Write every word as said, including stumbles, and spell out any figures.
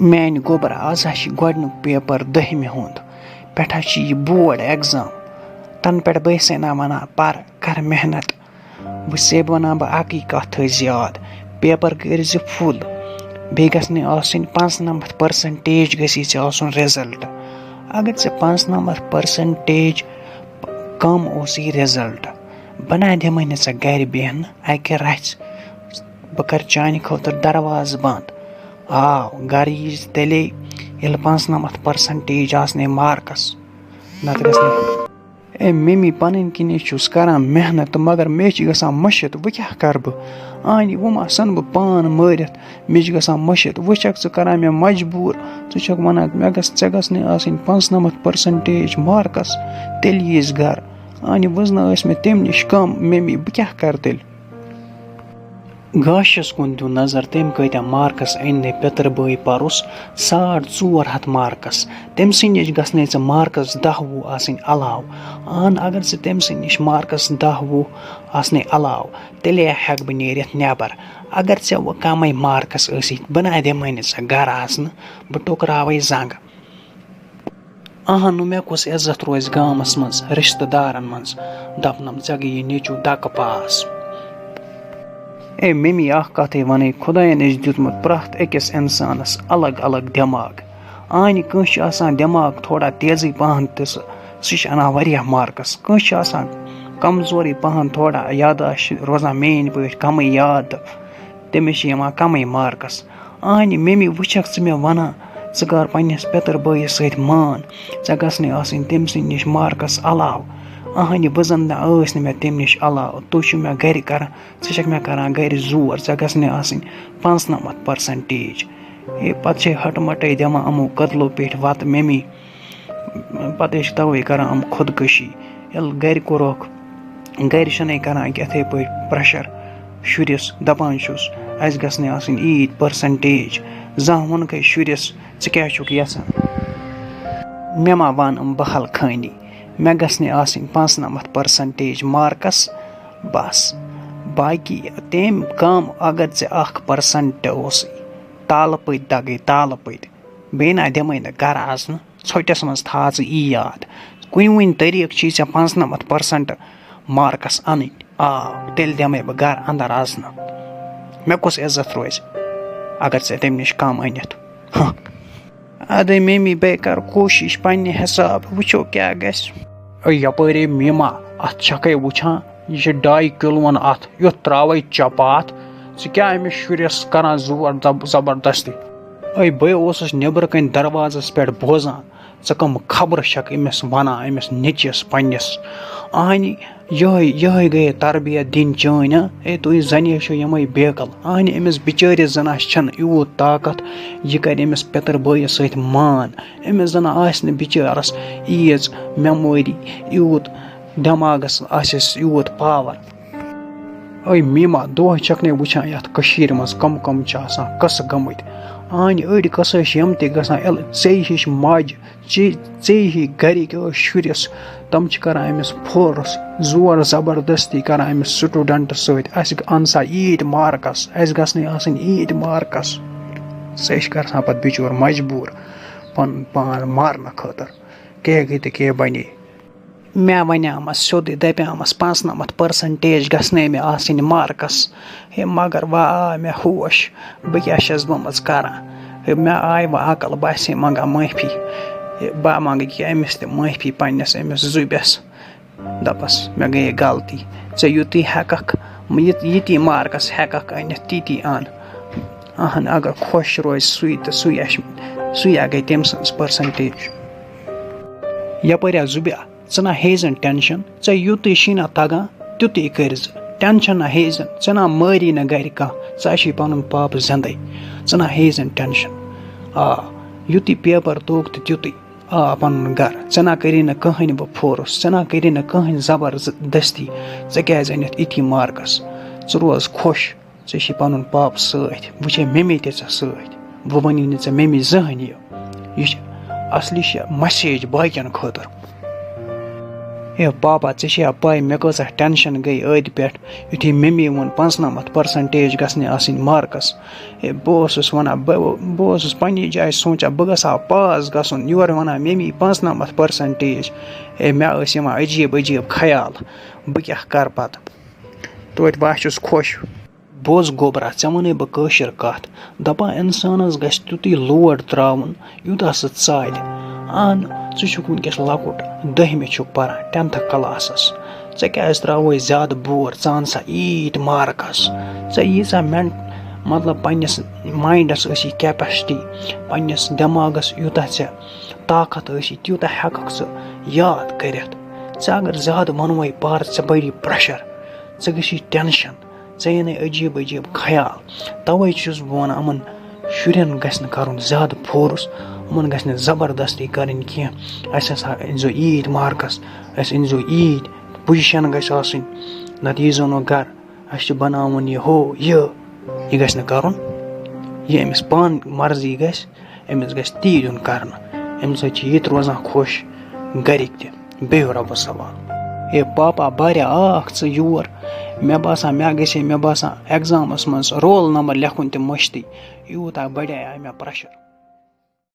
میانہِ گوٚبرا، آز ہا چھِ گۄڈٕنیُک پیپر دٔہمہِ ہُنٛد۔ پٮ۪ٹھ ہا چھِ یہِ بورڈ ایگزام۔ تَنہٕ پٮ۪ٹھ بہٕ ٲسَے نا وَنان، پَر، کَر محنت۔ وۄنۍ چھُسَے بہٕ وَنان، بہٕ اَکٕے کَتھ تھٲیزِ یاد، پیپر کٔرۍ زِ فُل۔ بیٚیہِ گژھِ نہٕ آسٕنۍ پانٛژھ نَمَتھ پٔرسَنٹیج گژھی ژےٚ آسُن رِزَلٹ۔ اگر ژےٚ پانٛژھ نَمَتھ پٔرسَنٹیج کَم اوسُے رِزَلٹ، بہٕ نہ دِمَے نہٕ ژےٚ گَرِ بیٚہنہٕ اَکہِ رَژھِ۔ بہٕ کَرٕ چانہِ خٲطرٕ دروازٕ بنٛد۔ آو، گَرٕ یی زِ تیٚلے، ییٚلہِ پانٛژھ نَمَتھ پٔرسَنٹیج آسنَے مارکَس، نَتہٕ گژھِ نہٕ۔ اے ممی، پَنٕنۍ کِنی چھُس کَران محنت، مگر مےٚ چھِ گژھان مٔشِتھ، وۄنۍ کیٛاہ کَرٕ بہٕ؟ آنی، وۄنۍ ما سَنہٕ بہٕ پان مٲرِتھ؟ مےٚ چھِ گژھان مٔشِتھ، وۄنۍ چھَکھ ژٕ کَران مےٚ مجبوٗر۔ ژٕ چھَکھ وَنان، مےٚ گژھِ، ژےٚ گژھنَے آسٕنۍ پانٛژھ نَمَتھ پٔرسَنٹیج مارکَس، تیٚلہِ ییٖزِ گَرٕ۔ آنی، وٕزنہ ٲسۍ مےٚ تَمہِ نِش کَم، ممی، بہٕ کیٛاہ کَرٕ تیٚلہِ؟ گاشَس کُن دیُن نظر، تٔمۍ کۭتیٛاہ مارکس أنۍ نہٕ پِتٕر بٲے پَرُس؟ ساڑ ژور ہَتھ مارکس۔ تٔمۍ سٕنٛدِ نِش گژھنَے ژےٚ مارکس دَہ وُہ آسٕنۍ علاوٕ۔ اہن، اگر ژٕ تٔمۍ سٕنٛدِ نِش مارکس دَہ وُہ آسنَے علاوٕ، تیٚلے ہٮ۪کہٕ بہٕ نیٖرِتھ نٮ۪بر۔ اگر ژےٚ وۄنۍ کَمٕے مارکس ٲسی، بہٕ نہ دِمَے نہٕ ژےٚ گَرٕ اَژنہٕ، بہٕ ٹُکراوَے زنٛگہٕ۔ اہنُو، مےٚ کُس عزت روزِ گامس منٛز، رشتہٕ دارن منٛز؟ دپنم، ژےٚ گٔیی نیٚچو دکہٕ پاس۔ اے ممی، اکھ کتھے ونے، خداین چھُ دیُتمُت پرٛٮ۪تھ أکِس انسانس الگ الگ دٮ۪ماغ۔ آنہِ کٲنٛسہِ چھُ آسان دٮ۪ماغ تھوڑا تیزٕے پہن تہٕ سُہ، سُہ چھُ انان واریاہ مارکس۔ کٲنٛسہِ چھُ آسان کمزورٕے پہن تھوڑا، یاداشت چھِ روزان میٲنۍ پٲٹھۍ کمٕے یاد تہٕ تٔمِس چھِ یِوان کمٕے مارکس۔ آنہِ ممی، وٕچھکھ ژٕ مےٚ ونان، ژٕ کر پننِس پِتٕر بٲیِس سۭتۍ مان، ژےٚ گژھنَے آسٕنۍ تٔمۍ سٕنٛدِ نِش مارکس علاوٕ۔ اہنہِ، بہٕ زن نہ ٲسۍ نہٕ مےٚ تٔمۍ نِش علاوٕ، تُہۍ چھِو مےٚ گرِ کران، ژٕ چھَکھ مےٚ کران گرِ زور، ژےٚ گژھنَے آسٕنۍ پانٛژھ نَمَتھ پٔرسَنٹیج۔ ہے، پتہٕ چھے ہٹہٕ مٹَے دِوان یِمو کدلو پیٚٹھۍ وَتہٕ ممی۔ پتہٕ چھِ توے کران یِم خودکشی۔ ییٚلہِ گرِ کوٚرُکھ، گرِ چھِنَے کران کہِ یِتھَے پٲٹھۍ پریشر شُرِس، دپان چھُس، اَسہِ گژھنَے آسٕنۍ ییٖتۍ پٔرسنٹیج۔ زانٛہہ ووٚنکھَے شُرِس، ژٕ کیٛاہ چھُکھ یژھان؟ مےٚ ما وَن یِم بحل خٲنی، مےٚ گژھنَے آسٕنۍ پانٛژھ نَمَتھ پٔرسنٹیج مارکس، بس۔ باقی تٔمۍ کم، اگر ژےٚ اکھ پٔرسنٹ اوسُے، تالہٕ پٔتۍ دگے، تالہٕ پٔتۍ۔ بیٚیہِ نہ دِمَے نہٕ گرٕ اَژنہٕ۔ ژھوٚٹِس منٛز تھاو ژٕ یی یاد، کُنہِ وُنہِ طریٖقہٕ چھی ژےٚ پانٛژھ نَمَتھ پٔرسنٹ مارکس اَنٕنۍ۔ آ، تیٚلہِ دِمَے بہٕ گرٕ اَندَر اَژنہٕ۔ مےٚ کُس عزت روزِ، اگر ژےٚ تَمہِ نِش کَم أنِتھ؟ ہہ۔ اَدَے ممی، بے کَر کوٗشِش پنٛنہِ حساب، وٕچھو کیٛاہ گژھِ۔ اے یپٲرۍ، اے میٖما، اَتھ چھَکھَے وٕچھان، یہِ چھِ ڈاے کِلوُن اَتھ، یُتھ ترٛاوَے چپاتھ۔ ژٕ کیٛاہ أمِس شُرِس کران زور زب-، زبردستی؟ اے، بہٕ اوسُس نیٚبرٕ کَنۍ دروازَس پٮ۪ٹھ بوزان، ژٕ کَم خبرٕ چھَکھ أمِس وَنان، أمِس نیٚچوِس پنٛنِس۔ اہنہِ، یِہوٚے، یِہوٚے گٔیے تربیت دِنۍ چٲنۍ، ہا؟ اے، تُہۍ زَنے چھِو یِمَے بیقل۔ اہنہِ، أمِس بِچٲرِس زَن آسہِ چھَنہٕ یوٗت طاقت، یہِ کَرِ أمِس پِتٕر بٲیِس سۭتۍ مان۔ أمِس زَن آسہِ نہٕ بِچارَس ییٖژ مٮ۪موری، یوٗت دٮ۪ماغَس آسٮ۪س یوٗت پاوَر۔ اے میٖما، دۄہَے چھَکھ نے وٕچھان یَتھ کٔشیٖرِ منٛز کَم کَم چھِ آسان قٕصہٕ گٔمٕتۍ۔ اہنہِ أڑۍ قٕصہٕ چھِ یِم تہِ گژھان ییٚلہِ ژے ہِش ماجہِ، ژے، ژے ہی گَرِکۍ ٲسۍ شُرِس، تِم چھِ کَران أمِس فورس، زور زبردستی کَران أمِس سٹوٗڈنٛٹَس سۭتۍ، اَسہِ اَن سا ییٖتۍ مارکس، اَسہِ گژھنَے آسٕنۍ ییٖتۍ مارکس۔ سُہ چھِ گژھان پَتہٕ بِچور مجبوٗر پَنُن پان مارنہٕ خٲطرٕ۔ کیٛاہ گٔے تہٕ کیٛاہ بَنے؟ مےٚ وَنیٛامَس سیوٚدُے، دَپیٛامَس، پانٛژھ نَمَتھ پٔرسَنٹیج گژھنَے مےٚ آسٕنۍ مارکَس۔ ہے، مگر وۄنۍ آو مےٚ ہوش، بہٕ کیٛاہ چھَس گٔمٕژ کَران؟ ہے، مےٚ آے وۄنۍ عقل، بہٕ آسے منٛگان معٲفی۔ ہے، بہٕ منٛگہٕ یہِ أمِس تہِ معٲفی، پنٛنِس أمِس زُبِس۔ دَپَس، مےٚ گٔیے غلطی۔ ژےٚ یُتُے ہٮ۪کَکھ، یہِ، یِتی مارکَس ہٮ۪کَکھ أنِتھ، تِتی اَن۔ اَہَن، اگر خۄش روزِ سُے تہٕ سُے آسہِ، سُے ہا گٔے تٔمۍ سٕنٛز پٔرسَنٹیج۔ یَپٲرۍ آ زُبیا، ژٕ نہ ہیزن ٹینشن، ژےٚ یُتُے چھی نہ تگان، تیُتُے کٔرۍ زِ۔ ٹینشن نہ ہیزن، ژےٚ نہ مٲری نہ گرِ کانٛہہ، ژےٚ چھُے پنُن پاپہٕ زندے۔ ژٕ نہ ہیزن ٹینشن۔ آ، یُتُے پیپر توٚگ تہٕ تیُتُے۔ آ، پنُن گرٕ۔ ژےٚ نہ کٔری نہٕ کٕہٕنۍ وۄنۍ فورس، ژےٚ نہ کٔری نہٕ کٕہٕنۍ زبردستی۔ ژےٚ کیازِ أنِتھ یِتھی مارکس؟ ژٕ روز خۄش۔ ژےٚ چھے پنُن پاپہٕ سۭتۍ، وۄنۍ چھے ممی تہِ ژےٚ سۭتۍ۔ وۄنۍ ونی نہٕ ژےٚ ممی زٕہٕنۍ یہِ۔ یہِ چھِ اصلی چھِ مسیج باقین خٲطرٕ۔ ہے پاپا، ژےٚ چھے یا پَے مےٚ کۭژاہ ٹٮ۪نشَن گٔے أتھۍ پٮ۪ٹھ، یُتھُے مٔمی ووٚن پانٛژھ نَمَتھ پٔرسَنٹیج گژھنَے آسٕنۍ مارکَس۔ ہے بہٕ اوسُس وَنان، بہٕ بہٕ اوسُس پنٛنہِ جایہِ سونٛچان بہٕ گژھٕ ہا پاس گژھُن، یورٕ وَنان مٔمی پانٛژھ نَمَتھ پٔرسَنٹیج۔ ہے مےٚ ٲسۍ یِوان عجیٖب عجیٖب خیال، بہٕ کیٛاہ کَرٕ پَتہٕ؟ توتہِ باسیوس خۄش۔ بوز گوبرا، ژےٚ وَنے بہٕ کٲشِر کَتھ۔ دَپان اِنسانَس گژھِ تیُتُے لوڈ ترٛاوُن، یوٗتاہ سُہ ژالہِ۔ اَہن، ژٕ چھُکھ وٕنکیٚس لۄکُٹ، دٔہمہِ چھُکھ پَران، ٹٮ۪نتھٕ کلاسَس۔ ژےٚ کیٛازِ ترٛاوَے زیادٕ بور؟ ژٕ اَن سا ییٖتۍ مارکَس۔ ژےٚ ییٖژاہ مٮ۪ن-، مطلب، پنٛنِس ماینڈَس ٲسی کیپیسٹی، پنٛنِس دٮ۪ماغَس یوٗتاہ ژےٚ طاقت ٲسی، تیوٗتاہ ہٮ۪کَکھ ژٕ یاد کٔرِتھ۔ ژےٚ اگر زیادٕ وَنوَے پَر، ژےٚ بَری پرٛٮ۪شَر، ژےٚ گژھی ٹٮ۪نشَن۔ ژےٚ یِنَے عجیٖب عجیٖب خیال۔ تَوَے چھُس بہٕ وَنان، یِمَن شُرٮ۪ن گژھِ نہٕ کَرُن زیادٕ فورس، یِمَن گژھِ نہٕ زبردستی کَرٕنۍ کینٛہہ۔ اَسہِ ہسا أنۍزیو ییٖتۍ مارکَس، اَسہِ أنۍزیو ییٖتۍ، پُزِشَن گژھِ آسٕنۍ، نَتہٕ ییٖزیو نہٕ گَرٕ۔ اَسہِ چھُ بَناوُن یہِ ہُہ یہِ، یہِ گژھِ نہٕ کَرُن۔ یہِ أمِس پانہٕ مرضی گژھِ، أمِس گژھِ تی دیُن کَرنہٕ۔ اَمہِ سۭتۍ چھِ یہِ تہِ روزان خۄش، گَرِکۍ تہِ۔ بِہِو رۄبَس حوالہٕ۔ ہے پاپا، باریا آکھ ژٕ یور۔ مےٚ باسان، مےٚ گژھِ ہے، مےٚ باسان، ایگزامَس منٛز رول نمبر لیکھُن تہِ مٔشتٕے۔ یوٗتاہ بَڑیٛاے مےٚ پرٛٮ۪شَر۔